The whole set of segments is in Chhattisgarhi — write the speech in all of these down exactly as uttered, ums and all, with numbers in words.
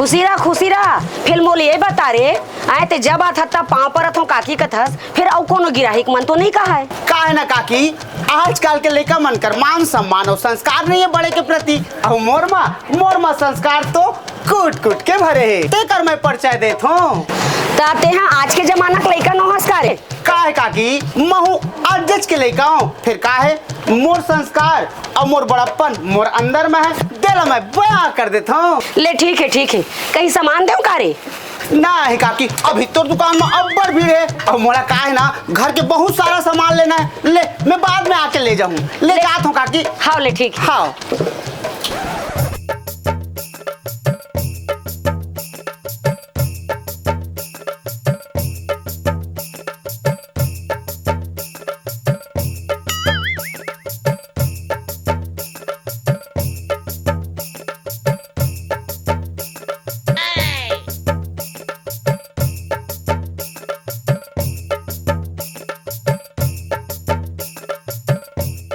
खुशी रह, खुशी रह। फेर मोला ये बता रे, आय ते जब आथस त पाँव परत हंव काकी कथस, फेर अउ कोनो गिराहिक मन तो नइ कहय? का हे ना काकी, आजकल के लइका मन कर मान सम्मान अउ संस्कार नइ हे बड़े के प्रति। अउ मोर मा, मोर मा संस्कार तो कूट कूट के भरे हे, तेकर मैं परिचय देत हंव। त तेहा आज के जमाना के लइका नोहस का रे? का हे काकी, महूं आजेच के लइका हंव, फेर का हे, मोर संस्कार अउ मोर बड़प्पन मोर अंदर में हे, तेला मैं बयां कर देत हंव। ले ठीक हे, ठीक हे, कहीं सामान देंव का रे? ना हे काकी, अभी तोर दुकान में अब्बड़ भीड़ हे, अउ मोला का हे ना, घर के बहुत सारा सामान लेना हे। ले, मैं बाद में आके ले जाहूं। ले ले। जात हंव काकी। हाव, ले ठीक हे। हाव।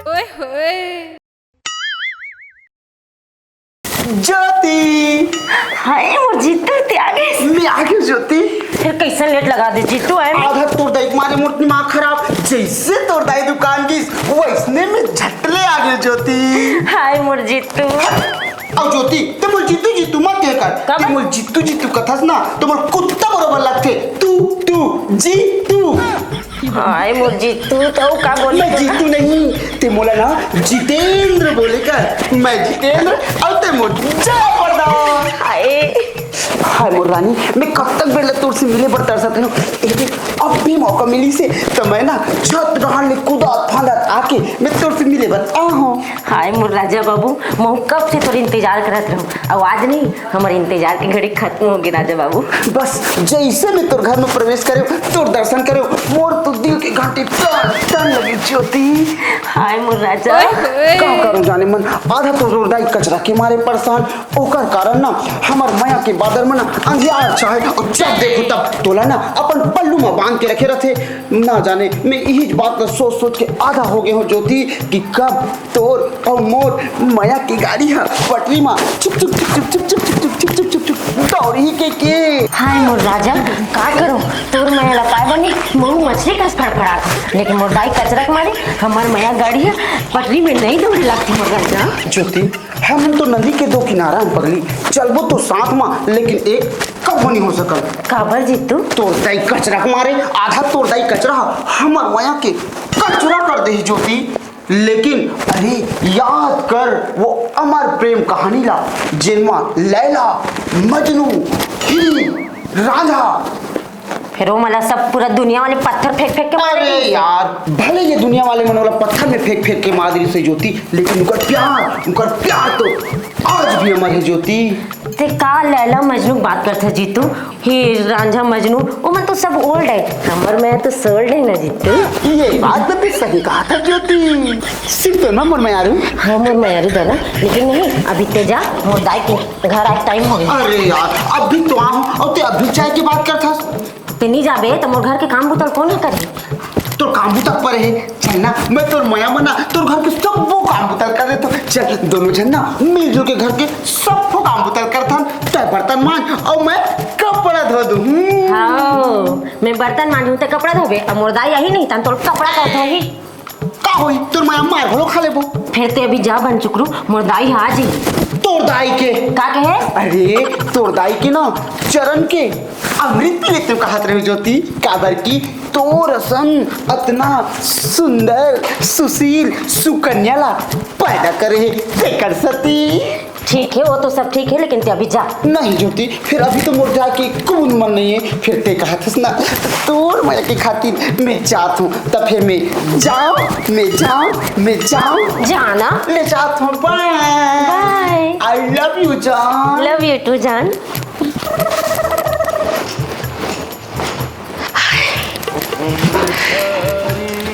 ओए होए। ज्योति! हाय, मोर जीतू, ते आ गेस? मैं आ गेंव, ज्योति। फेर कइसन लेट लगा दे जीतू, आय में? आधा तोर दाई के मारे मोर दिमाग खराब। जइसे तोर दाई दुकान गिस, वइसने में झट ले आ गेंव, ज्योति। हाय, मोर जीतू। अउ ज्योति, ते मोला जीतू जीतू मत कहे कर। काबर? ते मोला जीतू जीतू कथस ना, त मोला कुत्ता बरोबर लगथे। तू, तू, जीतू। हाय मोर जीतू, त अउ का बोले? मैं जीतू नहीं, ते मोला ना जितेंद्र बोले कर। मैं जितेंद्र, अउ ते मोर जया प्रदा। हाय। हाय मोर रानी, मैं कब तक बेर ले तोर से मिले बर तरसत हंव। ए दे, अब भी मौका मिलिस हे, त मैं ना छत डहान ले कूदत फांदत आके मैं तोर से मिले बर आए हंव। हाय मोर राजा बाबू, महूं कब से तोर इंतजार करत हंव, अउ आज नहीं, हमर इंतजार के घड़ी खत्म होगे राजा बाबू। बस जइसे मैं तोर घर में प्रवेश करेंव, तोर दर्शन करेंव, मोर तो दिल के घंटी टन टन लगे ज्योति। हाय मोर राजा। ओए होए। का करूं जाने मन, आधा तो तोर दाई कचरा के मारे परेशान, ओकर कारण ना हमर मया के बादर में ना अंधियार छाय, अउ जब देखहूं तब तोला ना अपन पल्लू में बांध के रखे रथे। ना जाने मैं इही बात ला सोच सोच के आधा होगे हंव ज्योति कि कब तोर अउ मोर मया के गाड़ी ह पटरी म चुप चुप चुप चुप चुप दौड़ही कहिके। हाय मोर राजा, का करों, तोर मया ल पाय बर नहीं महूं मछली कस फड़फड़ात हंव, लेकिन मोर दाई कचरा के मारे हमर मया गाड़ी ह पटरी में नइ दौड़े लागथे मोर राजा। ज्योति, हमन तो नदी के दो किनारा हन पगली, चलबो तो साथ म, लेकिन एक कभू नइ हो सकय। काबर जीतू? तोर दाई कचरा के मारे, आधा तोर दाई कचरा ह हमर मया के कचरा कर देही ज्योति। लेकिन अरे याद कर वो अमर प्रेम कहानी ला, जेन म लैला, मजनू, हीर, रांझा। फेर वो मन ला सब पूरा दुनिया वाले पत्थर फेंक फेंक के मार अरे देथे। यार, भले ये दुनिया वाले मन ओला पत्थर में फेंक फेंक के मार देथे ज्योति, लेकिन उनकर प्यार, उनकर प्यार तो आज भी अमर हे ज्योति। ते का लैला मजनू के बात करथस जीतू? हीर, रांझा, मजनू, ओमन तो सब old हे, हमर मया तो sold हे ना जीतू। ये बात तो तैं सही कहत हस ज्योति। सिर्फ तो ना मोर मयारू। हाँ, मोर मयारू दादा, लेकिन नहीं, अभी ते जा, मोर दाई के घर आए time होगे। अरे यार, अभी तो आए हंव, अउ ते अभी जाए के बात करथस। ते नइ जाबे त मोर घर के काम बुता ल कोन ह करही? तोर काम बुता परे हे, चल ना, मैं तोर मया म ना तोर घर के सब्बो काम बुता ल कर देथंव। चल, दोनों झन ना मिलजुल के घर के सब्बो काम बुता ल करथन। तैं बर्तन मांज अउ मैं कपड़ा धो दूं। हम्म। हाव, मैं बर्तन मांजहूं, तैं कपड़ा धोबे, अउ मोर दाई आही नहीं, तहन तोर कपड़ा का धोही। का होही, तोर मया मार घलो खा लेबो। फेर ते अभी जा बनचुकरू, मोर दाई ह आ जाही। तोर दाई के? का कहे? अरे, तोर दाई के ना चरण के अमृत पी लेतेंव कहत रहेंव ज्योति, काबर कि तोर असन अतना सुंदर, सुशील, सुकन्या ला पैदा करे हे, तेकर सेती। ठीक हे, वो तो सब ठीक हे, लेकिन ते अभी जा। नहीं ज्योति, फेर अभी तो मोर जाए के कुन मन नहीं हे, फेर ते कहत हस ना, तोर मया के खातिर मैं जात हंव, त फेर मैं जांव, मैं जांव, मैं जांव। जाना। ले जात हंव, bye। Bye। I love you जान। Love you too जान।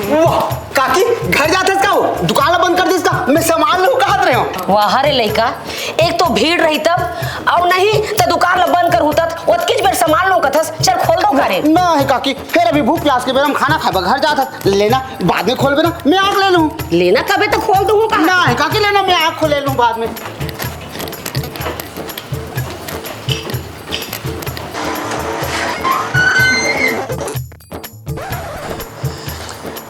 वाह, काकी, घर जात हस का हो? दुकान ला बंद कर देस का? मैं सामान लूं कहत रहेंव। वाह रे लइका, एक तो भीड़ रही तब, अउ नहीं त दुकान ला बंद करहूं त ओतकीच बेर सामान लूं कथस, चल खोल दो घरे। ना हे काकी, फेर अभी भूख प्यास के बेरा म खाना खाए बर घर जात हस, लेना बाद में खोलबे ना, मैं आके ले लूं। लेना कबे त खोल दूं कहा। ना हे काकी, लेना मैं आके खोल ले लूं बाद में।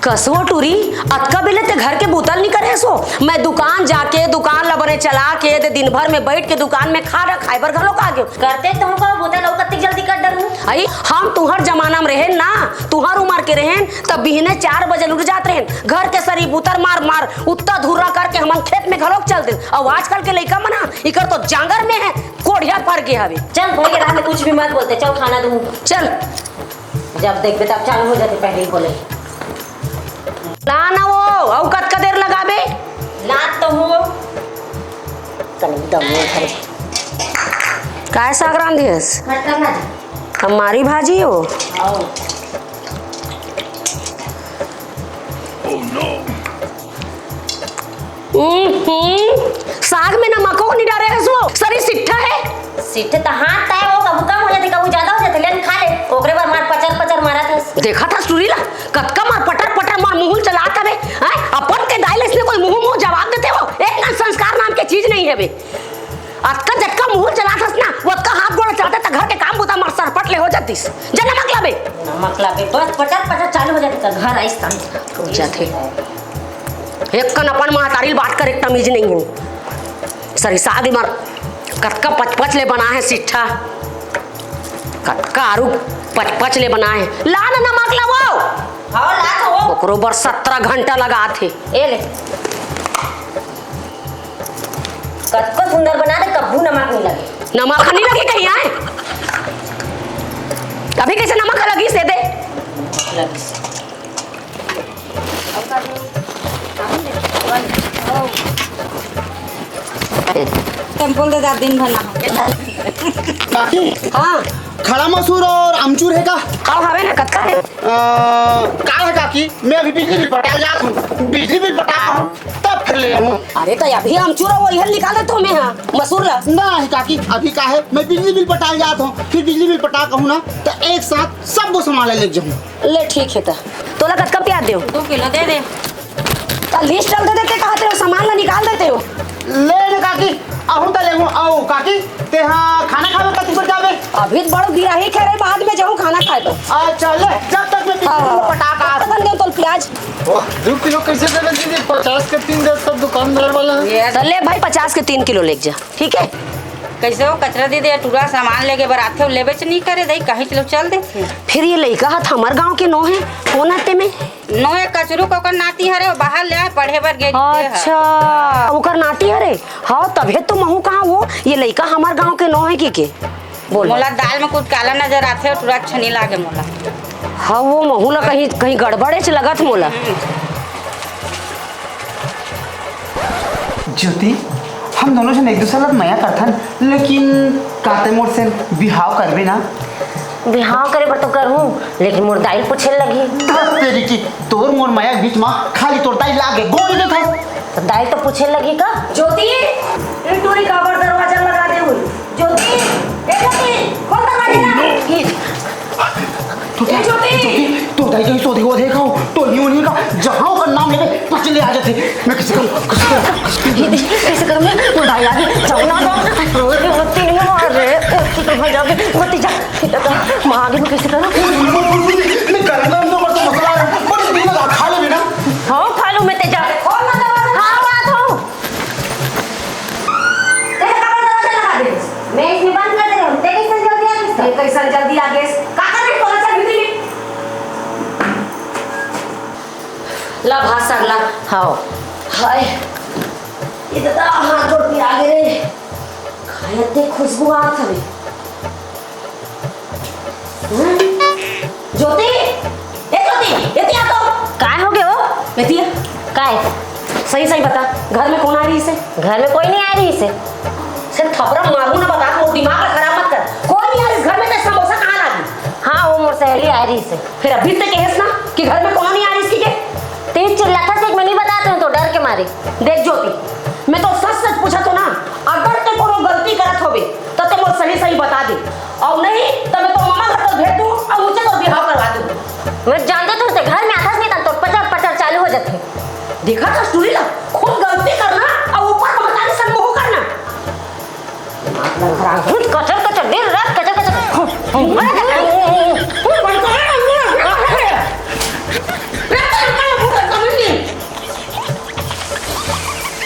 कसो टूरी, अतका बेले ते घर के बुता ल नी करे हस वो? मैं दुकान जाके, दुकान ल बने चला के, ते दिन भर में बैठ के दुकान में खाना खाए बर घलो आ गेंव। करते तो हमका बुता ल कतिक जल्दी कर डरूं। अई, हम तुंहर जमाना में रहेन ना, तुंहर उमर के रहेन, तब बिहने चार बजे उठ जात रहेन, घर के सरी बुता ल मार मार, उत्ता धुर्रा करके हमन खेत में घलोक चल देन। अउ आजकल के लइका मन ह, इकर तो जांगर में हे, कोढ़िया फर गे हवे। चल, भैया, रात में कुछ भी मत बोलते, चल खाना दूं। चल। जब देखबे तब चालू हो जाथे पहले ही बोले। ला ना वो, अउ कतका देर लगाबे? लात तो हूं। तनी दम में धर। काय साग रांधे हस? मटर भाजी। हमारी भाजी हो? आओ। हम्म, साग में नमको नी डारे हस वो, सरी सिट्ठा हे। सिट्ठा त हाथ तय वो, कभू कम हो जाथे, कभू ज्यादा हो जाथे, ले न खा ले। ओकरे बर मार पचर पचर मारत हस। देखत हस टूरी ला, कतका मार पटर पटर मार मुंह चलात हवे, हैं? अपन के दाई ल इसने कोई मुंह मुंह जवाब देथे वो? एक ना संस्कार नाम के चीज नहीं हवे। अतका जतका मुंह चलात हस ना, ओतका हाथ गोड़ चलाते त घर के काम बुता मार सरपट ले हो जातिस। जा नमक लाबे। नमक लाबे, बस पचर पचर चालू हो जाथे, त घर आइस तहां। हो जाथे। एक कन अपन महतारी ल बात करे के तमीज नहीं हे। सरी साग मार कतका पचपच ले बना हे सिट्ठा, कतका आरू पचपच ले बना हे। ला ना नमक ला वो। हाँ, ला तो वो। ओकरो बर सत्रह घंटा लगात हे। ए ले। कतको सुंदर बना दे, कभू नमक नहीं लगे। नमक नहीं लगे कहीं आए? अभी कैसे नमक लगी से दे? टेम्पल दे जा, दिन भर ना हो। काकी, हाँ। खड़ा मसूर और अमचूर हे का? हाँ, हवे ना, कतका हे? अ, का हे काकी, मैं अभी बिजली बिल पटाए जात हूँ, बिजली बिल पटाए हूँ, तब फिर ले हूँ। अरे, त अभी अमचूर वो इहर निकाल देत हूँ मैं, हाँ, मसूर ला। नहीं काकी, अभी का हे, मैं बिजली बिल पटाए जात हूँ, फिर बिजली बिल पटा कहूँ ना, त एक साथ सब वो सामान ले जाऊँ। ले, ठीक हे त। तोला कतका प्याज देव? दो किलो दे दे। त लिस्ट चल देते, ते कहते हो, सामान ला निकाल देते हो। ले ले काकी, आहूं त लेहूं। अउ काकी, तेहा खाना खावे कति बर जाबे? अभी त बड़ गिराही खेरे, बाद में जाहूं खाना खाए बर। अच्छा, ले, जब तक मैं हाँ, हाँ। पटाखा तब तक देव तोल प्याज। वाह, दो किलो कैसे दे दीदी? पचास के तीन दे सब दुकानदार वाला है। त ले भाई, पचास के तीन किलो लेके जा, ठीक है? कैसे हो कचरा दीदी, टूरा सामान लेके बर आथे हो, लेबेच नहीं करे दई, कहीं चलो चल दे। फिर ये लइका हा त हमर गांव के नो हे, कोन आते में? नोहे कचरू के ओकर नाती हरे, वो बाहर ले आए पढ़े बर गे रहिथे ह। अच्छा, ओकर नाती हरे? हाँ, तभे तो महू कहा वो, ये लइका हमर गांव के नोहे कि के। बोल। मोला दाल में कुछ काला नजर आथे, टूरा अच्छा नहीं लागे मोला। हाँ, वो महू ला कहीं, कहीं गड़बड़ेच लगत मोला। हम्म। ज्योति, हम दोनों झन एक दूसर ला मया करथन, लेकिन का तैं मोर से बिहाव करबे ना? बिहाव करे बर तो करहूं, लेकिन मोर दाई ल पूछे ल लगही। धत तेरी की, तोर मोर मया के बीच म खाली तोर दाई लागे गोल देथस। त दाई ल तो पूछे ल लगही का? ज्योति, ए टूरी काबर दरवाजा लगा दे हुई? ज्योति, ए ज्योति, खोल दरवाजा ना। ये, तोर दाई, ए, ज्योति! तोर दाई, तोर दाई कहीं सोधे हुआ देखा हो, तो न्यू न्यू का, जहाँ ओकर नाम लेबे, पचले आ जाथे। मैं कैसे करूँ, कैसे करूँ? ये देख, कैसे करूँ मैं? तोर दाई आगे, जाओ ना, जाओ। अरे, वो तीन में मार रहे, वो तो भाई जाके, वो तीजा, ये तो माँ आगे मैं कैसे करूँ? मैं करना तो मत मसला है, बस दिन लगा खा ले बिना। हाँ, खा लूँ मैं तेजा। खोल ना दरवाजा। हाँ, बात हो। तेरे काबर दरवाजा लगा दे। मैं इसमें बंद कर दे रहा हूँ। तेरे कैसे जल्दी आ गई? ये कैसे जल्दी आ गई? का कर रही तोला चाबी दे? ला भात साग ला। हाव। हाय। ये तो हाथ गोड़ पिरा गे रे। खाए ते खुशबू आत हवे। हम्म? ज्योति, ए ज्योति, एती आ तो। काय हो गए हो? एती आ। काय? सही सही बता, घर में कोन आए रहिस हे? घर में कोई नहीं आए रहिस हे। से थपरा मारू ना, बता, मोर दिमाग ला खराब मत कर। कोई नहीं आए रहिस घर में, ते समोसा कहाँ लागी? हाँ, वो मोर सहेली आए रहिस हे। फिर अभी ते कहेस ना कि घर में कोनो नहीं आए रहिस कि के? ते चिल्लाथस देख, मैं नहीं बतात हूँ तो डर के मारे। देख ज्योति, मैं तो सच सच पूछत हूँ ना, अगर ते कोनो गलती करत होबे, त ते मोर सही सही बता दे, अउ नहीं त मैं तो ममा घर तक भेज दूँ अउ उसे तोर बिहाव करवा दूँ। मैं जानते तो से घर में आथस नहीं त तोर पचर पचर चालू हो जाथे। देखा था टूरी ला, खुद गलती करना अउ ऊपर से मतारी संग मोह करना। कचर कचर, दिन रात कचर कचर।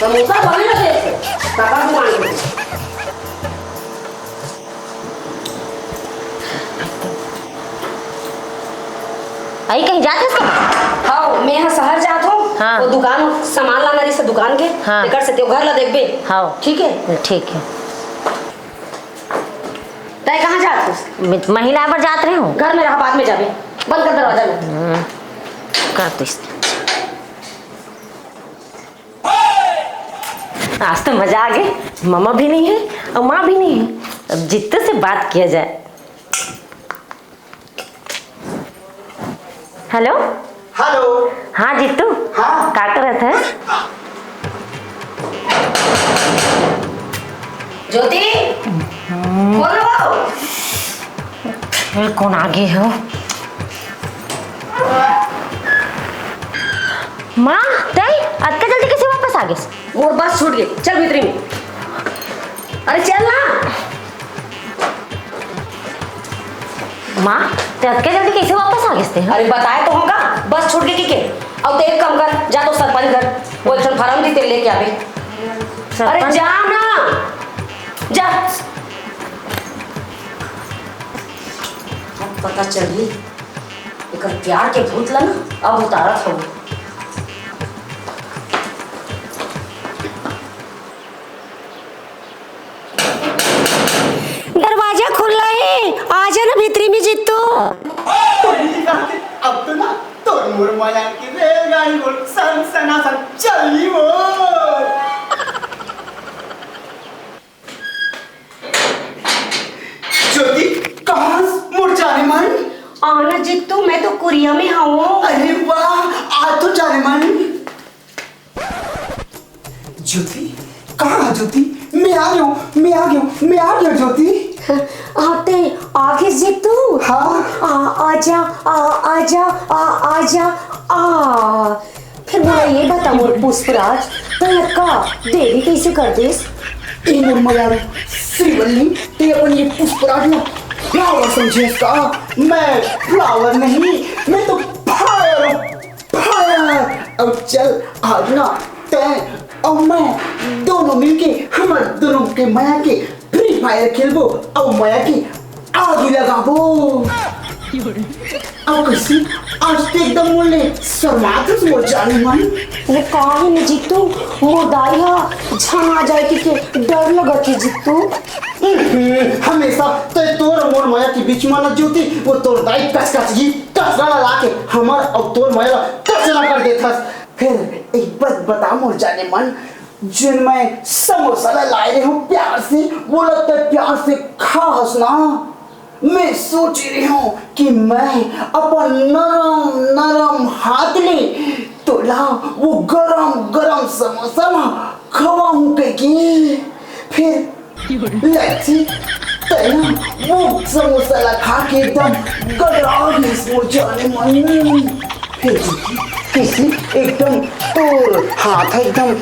समोसा बने लगे थे, काका दुकान पे। आई कहीं जात हस का? हाँ, मैं यहाँ शहर जात हूँ। हाँ। वो दुकान, सामान लाना रही से दुकान के। हाँ। तेकर से तें घर ला देखबे। हाँ। ठीक है? ठीक है। तय कहाँ जात हस? मैं महिला बर जात रहे हूँ। घर में रहा, बाद में जाबे। बंद कर दरवाजा में। हम्म, कर तो इसने। आज तो मजा आ गई। मामा भी नहीं है और माँ भी नहीं है। अब जित्तू से बात किया जाए। हेलो। हेलो। हाँ जित्तू। हाँ। का करत है? ज्योति, खोलो। ये कौन आ गए हो? माँ, तय अतका जल्दी कैसे वापस आ गए? मोर बस छूट गई, चल भीतरी में। अरे चल ना। माँ, तय अतका जल्दी कैसे वापस आ गए थे? अरे बताए तो होगा, बस छूट गई के। अब तो एक काम कर, जा तो सरपंच घर, वो एक ठन फार्म दी तेरे लेके आवे। अरे सरपंच? जा ना, जा। अब पता चली एकर प्यार के भूत ला ना, अब उतारत हूँ। दरवाजा खुला है, आ जा ना भीतरी में जित्तू। अब तो ना तोर मोर मया के रेलगाड़ी बोल सन सनासन चली वो। ज्योति, कहाँ मोर जाने मन? आना जित्तू, मैं तो कुरिया में हूँ। अरे वाह, आ तो जाने मन। ज्योति, कहाँ है ज्योति? मैं आ गया हूँ, मैं आ गया हूँ, मैं आ गया ज्योति। आते आगे जित्तू। हाँ। आ आजा, आ आजा, आ आजा। आ फिर मोला ये बता मोर पुष्पराज, तय अतका देरी कैसे कर देस? ए मोर मयारू श्रीवल्ली, तय अपन ये पुष्पराज ना फ्लावर समझे का? मैं फ्लावर नहीं, मैं तो फायर हूँ, फायर। अब चल आज ना तय और मैं दोनों मिलके हमर दोनों के मया के फ्री फायर खेलबो अउ मया के आगी लगाबो। अउ कैसे आज तो एकदम मोले शर्मात हस मोर जाने मन। वो का हे न जित्तू, मोर दाई हा झन आ जाए के, के डर लगत हे जित्तू। हम्म, हमेशा तो तोर मोर मया के बीच में न ज्योति, वो तोर दाई कचकच जी कचरा ला के हमर अउ तोर मया ला कचरा कर देथस। फिर एक बात बता मोर जाने मन, जेन मैं समोसा ला लाए रहे हूँ प्यार से, वो ला तय प्यार से खा हस ना। मैं सोच रही हूँ कि मैं अपन नरम नरम हाथ ले तोला वो गरम गरम समोसा ला खवाऊँ कहिके। फिर लच्छी, तैं ना वो समोसा ला खा के एकदम गदरा गेस मोर जाने मन। फिर कैसे एकदम तोर हाथ एकदम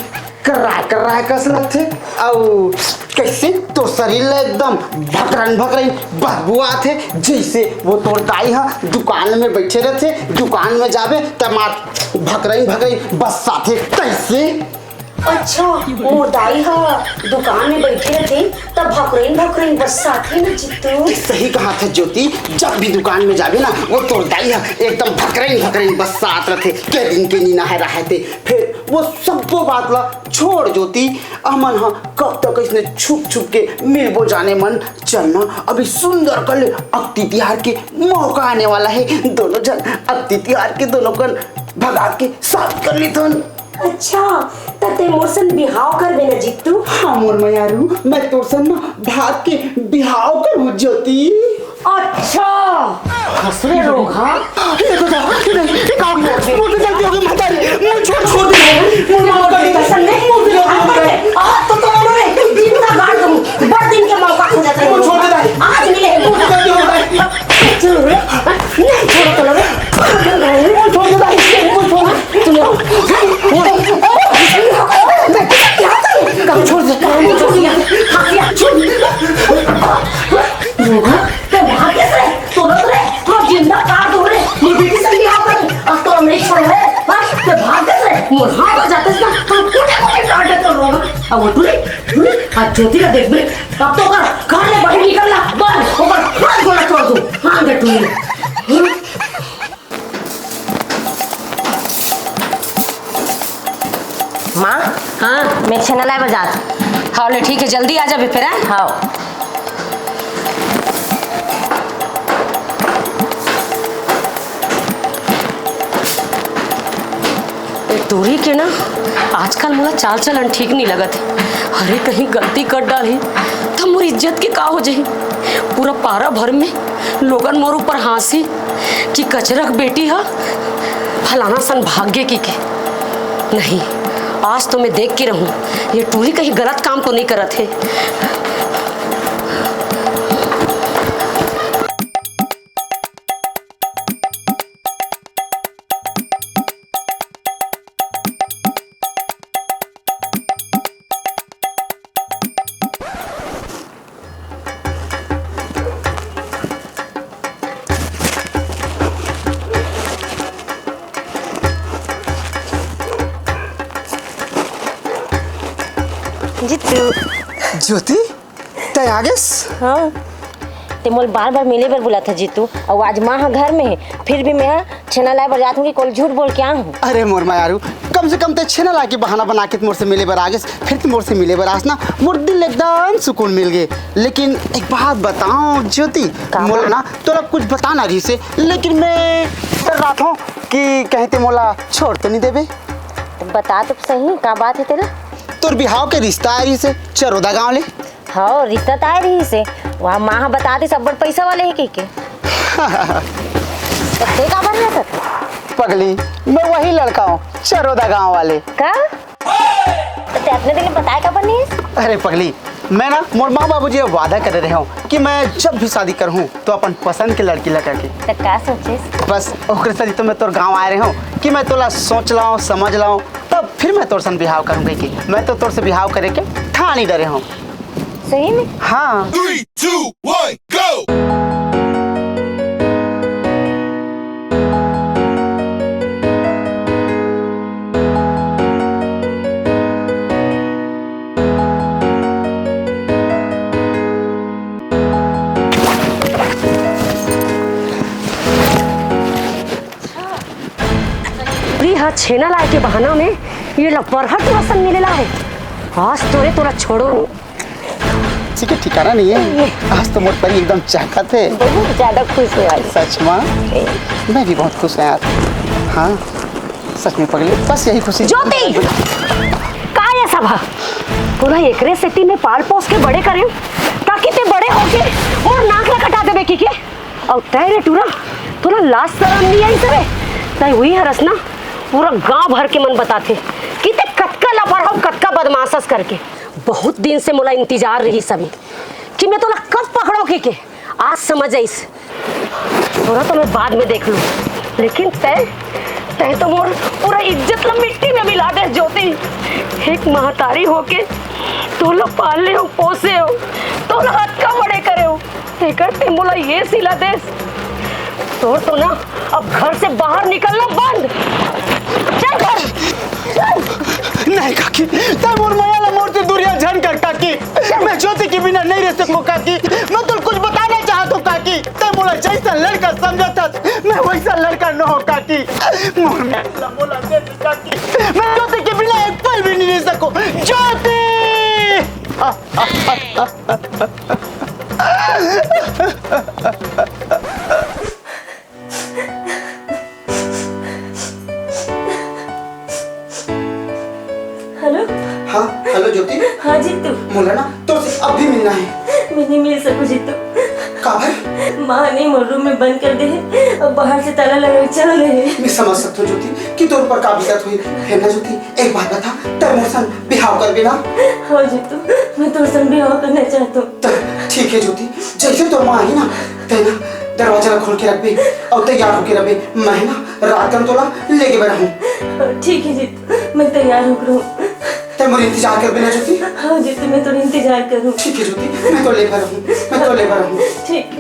कराय कराय कस लगथे, अउ कैसे तोर शरीर ला एकदम भकरइन भकरइन बदबू आथे, जैसे वो तोर दाई हा दुकान में बैठे रहथे, दुकान में जाबे त मार भकरइन भकरइन बस आथे तैसे। अच्छा, मोर दाई हा दुकान में बैठे रहथे, तब भकरइन भकरइन बस्साथे न जित्तू। सही कहाथे ज्योति, जब भी दुकान में जाबे ना, वो तोर दाई हा एकदम भकरइन भकरइन बस्सात रहथे। के दिन के नीना है रहा थे, फिर वो सब्बो बात ला छोड़ ज्योति, हमन हा कब तक इसने छुप छुप के मिलबो जाने मन। चल ना, अभी सुंदर कल अक्ति तिहार के मौका आने वाला है, दोनों जन अक्ति तिहार के दोनों कन भगा के साथ कर लेथन। अच्छा, त तैं मोर सन बिहाव करबे न जित्तू? हाँ मोर मयारू, मैं तोर सन ना भाग के बिहाव करहूँ ज्योति। अच्छा, हंस रे रोगहा। ये तो जा, ये नहीं, ये काम, मोर से गलती हो गई, महतारी, मुझे छोड़, छोड़ दे, मुझे माफ कर दे, कसम नहीं, मुझे माफ कर दे। आज तो तोरो रे जिंदा गाड़ दूँ, बड़ दिन के मौका खो जाता है। मुझे छोड़ दे, आज मिले, मुझे गलती हो गई। छोड़ो रे, नहीं छोड़ो तो रे। मुझे छोड़ दे भाई, मुझे छोड़। तुम लोग, कम छोड़ दे, कम छोड़ दिया। हाँ, किया, छोड़। रोगहा, तैं भाग कैसे रे? तोरो तो रे, हाँ, जिंदा काट दूँ रे। मुझे किसी की आदत है। अब वो टूरी, टूरी, अब ज्योति ला देखबे, अब तो ओकर घर ले बाहर निकलना बंद, ओकर हाथ गोड़ तोड़ दूं। हाँ, दे टूरी। हम्म। माँ, हाँ। मैं छेना लाए बर जात हँव। हाँ, ले ठीक है, जल्दी आ जाबे फिर, हैं? हाँ। ए टूरी के ना, आजकल मोला चाल चलन ठीक नहीं लगत हे। अरे, कहीं गलती कर डालही, त मोर इज्जत के का हो जाही? पूरा पारा भर में लोगन मोर ऊपर हाँसी कि कचरक बेटी ह फलाना सन भाग्य की के। नहीं, आज तो मैं देख के रहूं, ये टूरी कहीं गलत काम तो नहीं करत हे। जीतू। ज्योति, तैं आ गेस? हाँ। ते मोल बार-बार मिले बर बुलात हस जीतू, अउ आज माँ ह घर में हे, फिर भी मैं छेना लाए बर जात हूँ कि कोल झूठ बोल के आ हूँ। अरे मोर मयारू, कम से कम तैं छेना लाए के बहाना बना के मोर से मिले बर आ गेस, फिर तैं मोर से मिले बर आस ना, मोर दिल एकदम सुकून मिल गे। लेकिन एक बात बताओ ज्योति, का मोला बात? ना तोला कुछ बताना रहिस हे, लेकिन मैं डर रहा था कि कहीं तैं मोला छोड़ तो नहीं देबे। तो बता तो सही, का बात हे तेला? तोर बिहाव के रिश्ता आए रहिस हे चरोदा गाँव ले। हव, रिश्ता त आए रहिस हे। वहाँ माँ ह बता दिस, अब्बड़ पैसा वाले हे कहिके। त ते काबर हँसत? पगली, मैं वही लड़का हूँ, चरोदा गाँव वाले। का? त ते अतने दिन बताए काबर नहीं हस? अरे पगली, मैं ना मोर माँ बाबूजी से वादा करे रहे हूँ कि मैं जब भी शादी करहूँ तो अपन पसंद के लड़की ला करके। त का सोचेस? बस ओकरे सेती तो मैं तोर गाँव आए रहे हूँ कि मैं तोला सोच लाऊं, समझ लाऊं, तब फिर मैं तोर सन बिहाव करूँ कहिके। मैं तो तोर से बिहाव करे के ठान ही डरे हूँ। सही में? हाँ। Three, two, one, go! टूरी ह छेना लाए के बहाना में ये लपरहा टूरा सन मिले ला हे। आज तोरे तोला छोड़ो। ठीक है, ठिकाना नहीं है। आज तो मोर परी एकदम चहकत हे। बहुत ज्यादा खुश हूँ आज। सच में? ए। मैं भी बहुत खुश हूँ यार। हाँ, सच में पगली, बस यही खुशी। ज्योति! का ये सब ह? तोला एकरे सेती मैं पाल पोस के बड़े करेंव, ताकि ते बड़े होके मोर नाक ला कटा देबे कहिके। अउ तैं रे टूरा, तोला लाज सरम नहीं आइस रे? तैं उही हरस ना, पूरा गांव भर के मन बताथे कि तैं कतका लफड़ा अउ कतका बदमाश हस करके। बहुत दिन से मोला इंतजार रहिस हे कि मैं तोला कब पकड़ों कहिके। आज समझ आइस। तोला तो मैं बाद में देख लूं, लेकिन तैं, तैं तो मोर पूरा इज्जत ला मिट्टी में मिला दे ज्योति। एक महतारी होके तोला पाले हूँ, पोसे हूँ, तोला अतका बड़े करे हूँ, तेकर तैं मोला ये सिला देस। तोर तो ना अब घर से बाहर निकलना बंद। चल घर, चल। नहीं काकी, तैं मोर मया ला मोर से दूरिया झन कर काकी। मैं ज्योति के बिना नहीं रह सकूं काकी। मैं तोला कुछ बताना चाहत हूं काकी। तैं मोला जैसा लड़का समझत हस, मैं वैसा लड़का न हों काकी। मोर मया ला मोला दे दे काकी। मैं ज्योति के बिना एक पल भी नहीं रह सकूं। ज्योति! हेलो। हाँ, हेलो ज्योति। हाँ जीतू। मोला ना तोर से अभी मिलना हे। मैं नहीं मिल सकूं जीतू। काबर? माँ ने मोर रूम में बंद कर दे हे अउ बाहर से ताला लगा के चल दे हे। मैं समझ सकत हूँ ज्योति कि तोर ऊपर का बीतत होही। फेर ना ज्योति, एक बात बता, तैं मोर संग बिहाव करबे ना? हाँ जीतू, मैं तोर संग बिहाव करना चाहत हूँ। त ठीक हे ज्योति, जैसे तोर माँ आही ना, तैं ना दरवाजा ला खोल के रखबे अउ तैयार होके रखबे। मैं ना रात कन तोला लेगे बर आहूँ। ठीक हे जीतू, मैं तैयार होके रहूँ। तैं मोर इंतजार करबे ना ज्योति? हाँ जीतू, मैं तोर इंतजार करूँ। ठीक हे ज्योति, मैं तोर ले बर आहूँ, मैं तोर ले बर आहूँ। ठीक हे।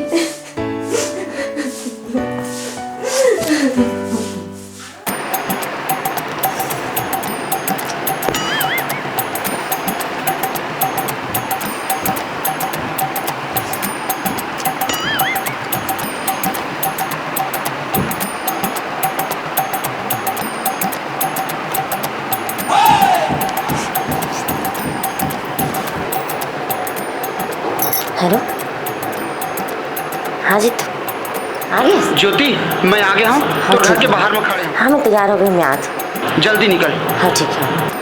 जीतू, आ गए? ज्योति, मैं आ गया हूँ। हाँ, तोर घर ठीक के है। बाहर में खड़े हूँ। हाँ, मैं तैयार हो गई, मैं आज। जल्दी निकल। हाँ, ठीक है।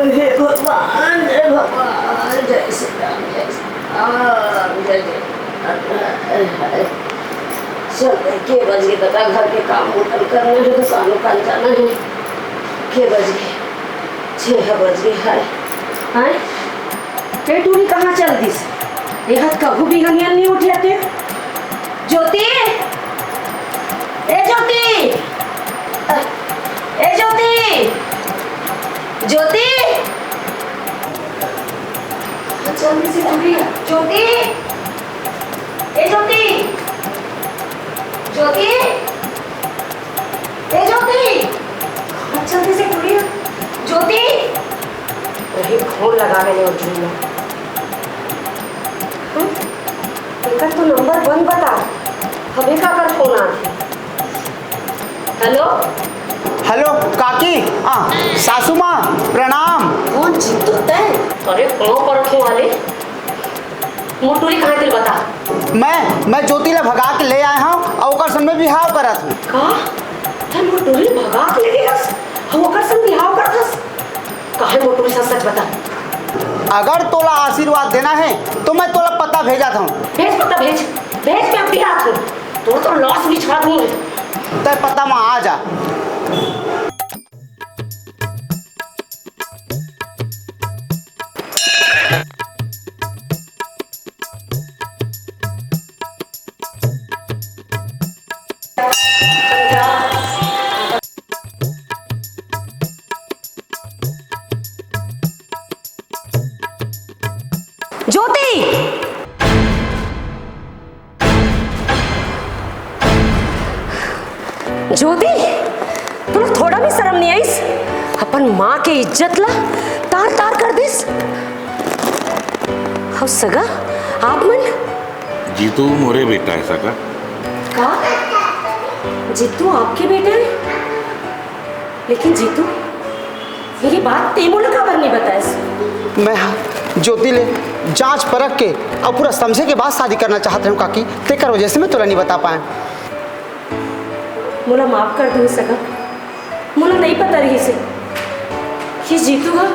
हे भगवान, हे भगवान, जय श्री राम, जय श्री राम, जय जय राम। चल, के बज गए? बता, घर के काम उठल करना है, दुकान उकान जाना है। के बज गए? छह बज गए। हाय, हाय, ए टूरी कहाँ चल दिस? ए हत कभू भी हनियन नहीं उठिया ते। ज्योति, ए ज्योति, ए ज्योति, ज्योति, जल्दी से टूरी, ज्योति, ए ज्योति, ज्योति, ए ज्योति, जल्दी से टूरी, ज्योति। वही फोन लगा मैंने उठा लिया। हम्म? एकर तो नंबर बंद बता, हमें काकर फोन आथे? हेलो। हेलो काकी, आ, सासू माँ, प्रणाम। कौन जीतू तय? अरे, पाँव परत हूँ वाले, मोर टूरी कहाँ हे तेला बता। मैं, मैं ज्योति ला भगा के ले आए हूँ और ओकर संग में बिहाव करत हूँ। का? तय मोर टूरी भगा के ले गए हस? हम ओकर संग बिहाव करत हस? काहे मोर टूरी, सच सच बता। अगर तोला आशीर्वाद देना है तो मैं तोला पता भेजत हूँ। भेज पता, भेज, भेज, मैं अभी आत हूँ। तोर तो लॉस बिछा दूँ। तय पता में आ जा। ज्योति! ज्योति, तोला थोड़ा भी शर्म नहीं आइस? अपन माँ के इज्जत ला तार तार कर दिस। अउ सगा, आप मन? जीतू मोरे बेटा है सगा। का? जीतू आपके बेटा है? लेकिन जीतू, ये बात ते मोला काबर नहीं बताइस? मैं हा ज्योति ले जांच परख के अउ पूरा समझे के बाद शादी करना चाहत रहेंव काकी, तेकर वजह से मैं तोला नहीं बता पाएंव। मोला माफ कर दू सगा, मोला नहीं पता रहिस हे कि जीतू हा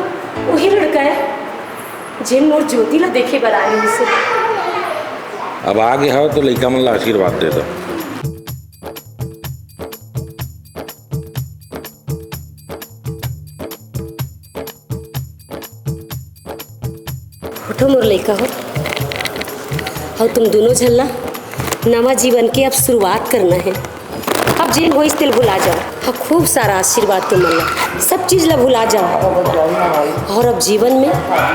वही लड़का है जेन मोर ज्योति ला देखे बर आए रहिस हे। अब आगे हव तो लइका मन ला आशीर्वाद दे दो। उठो मोर लइका हो, अउ तुम दोनों झन ला नवा जीवन के अब शुरुआत करना है। अब जेन होइस तेल भुला जाओ, अब खूब सारा आशीर्वाद तुमन ला, सब चीज ला भुला जाओ, और अब जीवन में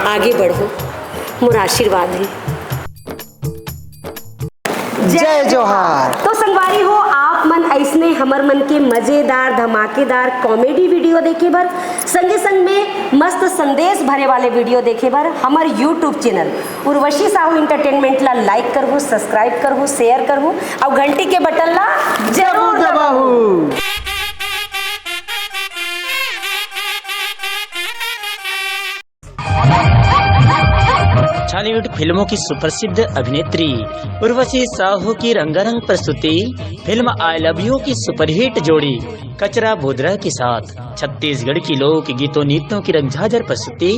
आगे बढ़ो, मोर आशीर्वाद है। जय जोहार। तो संगवारी हो, आप मन अइसने हमर मन के मजेदार, धमाकेदार comedy video देखे बर, संगे संग में मस्त संदेश भरे वाले video देखे बर हमर YouTube channel Urvashi Sahu Entertainment ला like करहू, subscribe करहू, share करहू अउ घंटी के button ला जरूर दबाहू। छॉलीवुड फिल्मों की सुप्रसिद्ध अभिनेत्री उर्वशी साहू की रंगारंग प्रस्तुति फिल्म आई लव यू की सुपरहिट जोड़ी कचरा भुदरा के साथ छत्तीसगढ़ की लोक गीतों नृत्यों की रंगझाझर प्रस्तुति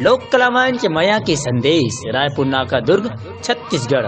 लोक कला मंच मया के संदेश, रायपुर नाका दुर्ग, छत्तीसगढ़।